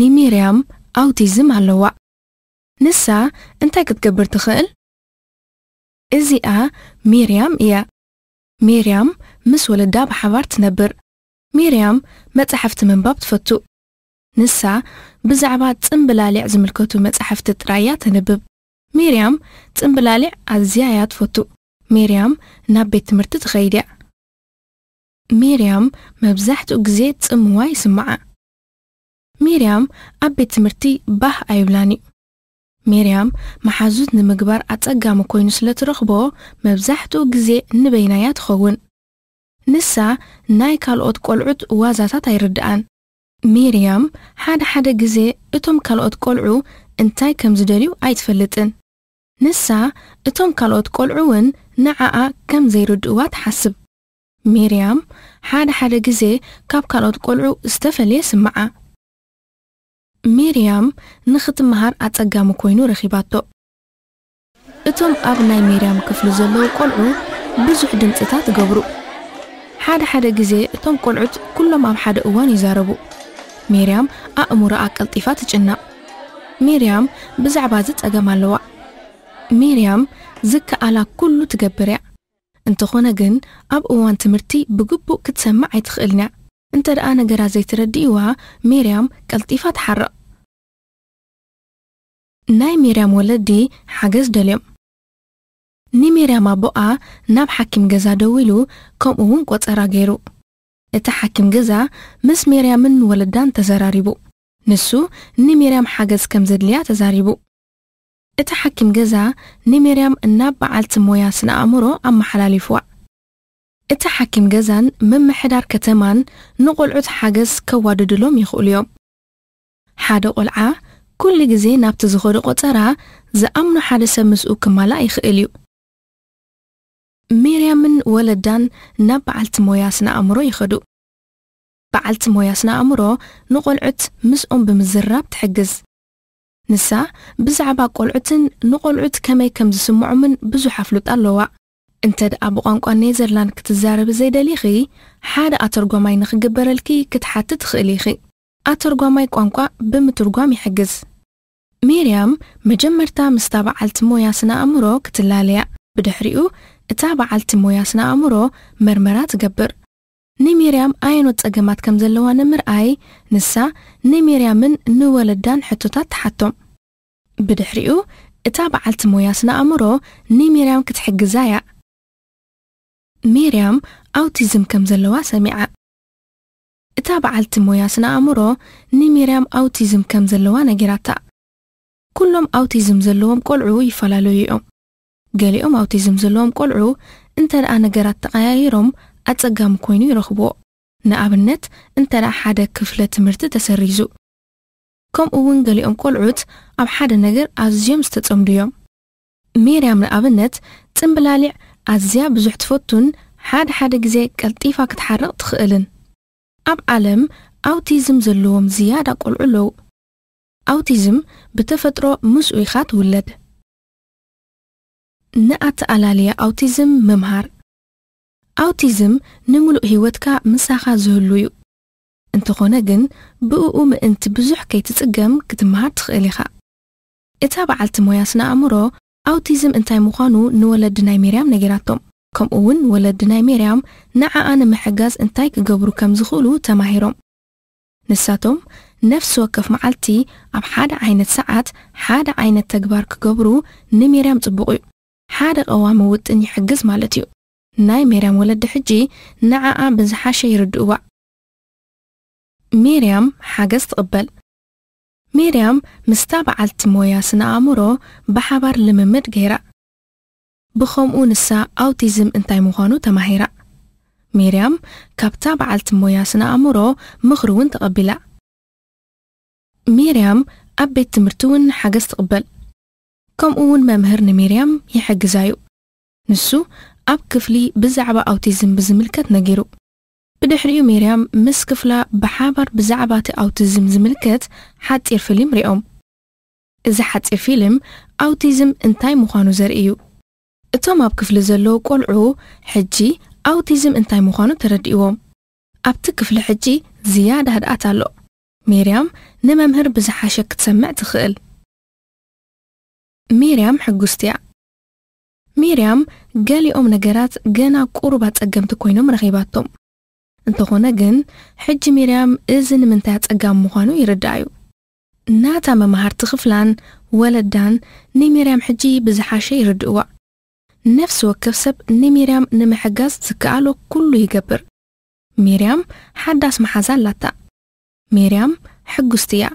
ንሚርያም ኣውቲዝም ኣለዋ። ንሳ እንታይ ክትገብር ትኽእል? እዚኣ ሚርያም እያ። ሚርያም ምስ ወለዳ ብሓባር ትነብር። ሚርያም መጻሕፍቲ ምንባብ ትፈቱ። ንሳ ብዛዕባ ጽምብላሊዕ ዝምልከቱ መጻሕፍቲ ጥራይ እያ ተንብብ። ሚርያም ጽምብላሊዕ ኣዝያ እያ ትፈቱ። ሚርያም ናብ ቤት ትምህርቲ ትኸይድ እያ። ሚርያም መብዛሕትኡ ግዜ ጽምዋ ይስምዓ። ሚርያም ኣብ ቤት ትምህርቲ ባህ ኣይብላን እዩ። ሚርያም መሓዙት ንምግባር ኣጸጋሚ ኮይኑ ስለ ትረኽቦ፣ መብዛሕትኡ ግዜ ንበይና እያ ትኸውን። ንሳ ናይ ካልኦት ቆልዑት ዋዛታት ኣይርድኣን። ሚርያም ሓደ ሓደ ግዜ እቶም ካልኦት ቆልዑ እንታይ ከም ዝደልዩ ኣይትፈልጥን። ንሳ እቶም ካልኦት ቆልዑ እውን ንዓኣ ከም ዘይርድእዋ ትሓስብ። ሚርያም ሓደ ሓደ ግዜ ካብ ካልኦት ቆልዑ ዝተፈልየ ስምዓ። ሚርያም ንኽትመሃር ኣጸጋሚ ኮይኑ ረኺባቶ። እቶም ኣብ ናይ ሚርያም ክፍሊ ዘለዉ ቆልዑ ብዙሕ ድምጽታት ይገብሩ። ሓደ ሓደ ግዜ እቶም ቆልዑት ኩሎም ኣብ ሓደ እዋን ይዛረቡ። ሚርያም ኣእምሮኣ ቀልጢፋ ትጭነቕ። ሚርያም ብዛዕባ እዚ ጸገም ኣለዋ። ሚርያም ዝከኣላ ኩሉ ትገብር እያ። እንተኾነ ግን ኣብ እዋን ትምህርቲ ብግቡእ ክትሰምዕ ኣይትኽእልን እያ። እንተ ደኣ ነገራት ዘይትረድእዋ፣ ሚርያም ቀልጢፋ ትሓርቕ። ናይ ሚርያም ወለዲ ሓገዝ ደልዮም። ንሚርያም ኣቦኣ ናብ ሓኪም ገዛ ደዊሉ፣ ከምኡ እውን ቆጸራ ገይሩ። እቲ ሓኪም ገዛ ምስ ሚርያምን ወለዳን ተዘራሪቡ። ንሱ ንሚርያም ሓገዝ ከም ዘድልያ ተዛሪቡ። እቲ ሓኪም ገዛ ንሚርያም ናብ በዓልቲ ሞያ ስነ ኣእምሮ ኣመሓላሊፍዋ። እቲ ሓኪም ገዛን ምምሕዳር ከተማን ንቆልዑት ሓገዝ ከዋድድሎም ይኽእሉ እዮም። ሓደ ቆልዓ ኩሉ ግዜ ናብቲ ዝኸዶ ቆጸራ ዝኣምኖ ሓደ ሰብ ምስኡ ክማላእ ይኽእል እዩ። ሚርያምን ወለዳን ናብ በዓልቲ ሞያ ስነ ኣእምሮ ይኸዱ። በዓልቲ ሞያ ስነ ኣእምሮ ንቆልዑት ምስኦም ብምዝራብ ትሕግዝ። ንሳ ብዛዕባ ቆልዑትን ንቆልዑት ከመይ ከም ዝስምዖምን ብዙሕ ኣፍልጦ ኣለዋ። እንተ ደኣ ብቋንቋ ኔዘርላንድ ክትዛረቢ ዘይደሊኺ፣ ሓደ ኣተርጓማይ ንኽግበረልኪ ክትሓቲ ትኽእሊ ኢኺ። ኣተርጓማይ ቋንቋ ብምትርጓም ይሕግዝ። ሚርያም መጀመርታ ምስታ በዓልቲ ሞያ ስነ ኣእምሮ ክትላለያ። ብድሕሪኡ እታ በዓልቲ ሞያ ስነ ኣእምሮ መርመራ ትገብር። ንሚርያም ኣየኖት ጸገማት ከም ዘለዋ ንምርኣይ፣ ንሳ ንሚርያምን ንወለዳን ሕቶታት ትሓቶም። ብድሕሪኡ እታ በዓልቲ ሞያ ስነ ኣእምሮ ንሚርያም ክትሕግዛ እያ። ሚርያም ኣውቲዝም ከም ዘለዋ ሰሚዓ። እታ በዓልቲ ሞያ ስነ ኣእምሮ ንሚርያም ኣውቲዝም ከም ዘለዋ ነጊራታ። ኩሎም ኣውቲዝም ዘለዎም ቆልዑ ይፈላለዩ እዮም። ገሊኦም ኣውቲዝም ዘለዎም ቆልዑ እንተ ደኣ ነገራት ተቐያይሮም ኣጸጋሚ ኮይኑ ይረኽብዎ። ንኣብነት፣ እንተ ደኣ ሓደ ክፍለ ትምህርቲ ተሰሪዙ። ከምኡ እውን ገሊኦም ቆልዑት ኣብ ሓደ ነገር ኣዝዮም ዝተጸምዱ እዮም። ሚርያም ንኣብነት፣ ጽምብላሊዕ ኣዝያ ብዙሕ ትፈቱን ሓደ ሓደ ግዜ ቀልጢፋ ክትሓርቕ ትኽእልን። ኣብ ዓለም ኣውቲዝም ዘለዎም ዝያዳ ቆልዑ ኣለዉ። ኣውቲዝም ብተፈጥሮ ምስኡ ኢኻ ትውለድ። ንኣተኣላልያ ኣውቲዝም ምምሃር። ኣውቲዝም ንምሉእ ህይወትካ ምሳኻ ዝህሉ እዩ። እንተኾነ ግን፣ ብእኡ ምእንቲ ብዙሕ ከይትጽገም ክትመሃር ትኽእል ኢኻ። እታ በዓልቲ ሞያ ስነ ኣእምሮ ኣውቲዝም እንታይ ምዃኑ ንወለዲ ናይ ሚርያም ነጊራቶም። ከምኡ እውን ወለዲ ናይ ሚርያም ንዓኣ ንምሕጋዝ እንታይ ክገብሩ ከም ዝኽእሉ ተማሂሮም። ንሳቶም ነፍሲ ወከፍ መዓልቲ ኣብ ሓደ ዓይነት ሰዓት ሓደ ዓይነት ተግባር ክገብሩ ንሚርያም ጽቡቕ እዩ። ሓደ ቀዋሚ ውጥን ይሕግዝ ማለት እዩ። ናይ ሚርያም ወለዲ ሕጂ ንዓኣ ብዝሓሸ ይርድእዋ። ሚርያም ሓገዝ ትቕበል። ሚርያም ምስታ በዓልቲ ሞያ ስነ ኣእምሮ ብሓባር ልምምድ ገይራ። ብኸምኡ ንሳ ኣውቲዝም እንታይ ምዃኑ ተማሂራ። ሚርያም ካብታ በዓልቲ ሞያ ስነ ኣእምሮ ምኽሪ እውን ተቐቢላ። ሚርያም ኣብ ቤት ትምህርቲ እውን ሓገዝ ትቕበል። ከምኡ እውን መምህር ንሚርያም ይሕግዛ እዩ። ንሱ ኣብ ክፍሊ ብዛዕባ ኣውቲዝም ብዝምልከት ነጊሩ። ብድሕሪኡ ሚርያም ምስ ክፍላ ብሓባር ብዛዕባ እቲ ኣውቲዝም ዝምልከት ሓጺር ፊልም ሪኦም። እዚ ሓጺር ፊልም ኣውቲዝም እንታይ ምዃኑ ዘርኢ እዩ። እቶም ኣብ ክፍሊ ዘለዉ ቆልዑ ሕጂ ኣውቲዝም እንታይ ምዃኑ ተረዲእዎም። ኣብቲ ክፍሊ ሕጂ ዝያዳ ህድኣት ኣሎ። ሚርያም ንመምህር ብዝሓሸ ክትሰምዕ ትኽእል። ሚርያም ሕጉስቲ እያ። ሚርያም ገሊኦም ነገራት ገና ቁሩብ ኣጸገምቲ ኮይኖም ረኺባቶም። እንተኾነ ግን፣ ሕጂ ሚርያም እዚ ንምንታይ ኣጸጋሚ ምዃኑ ይርድኣ እዩ። ናታ መማህርቲ ክፍላን ወለዳን ንሚርያም ሕጂ ብዝሓሸ ይርድእዋ። ነፍሲ ወከፍ ሰብ ንሚርያም ንምሕጋዝ ዝከኣሎ ኩሉ ይገብር። ሚርያም ሓዳስ መሓዛ ኣላታ። ሚርያም ሕጉስቲ እያ።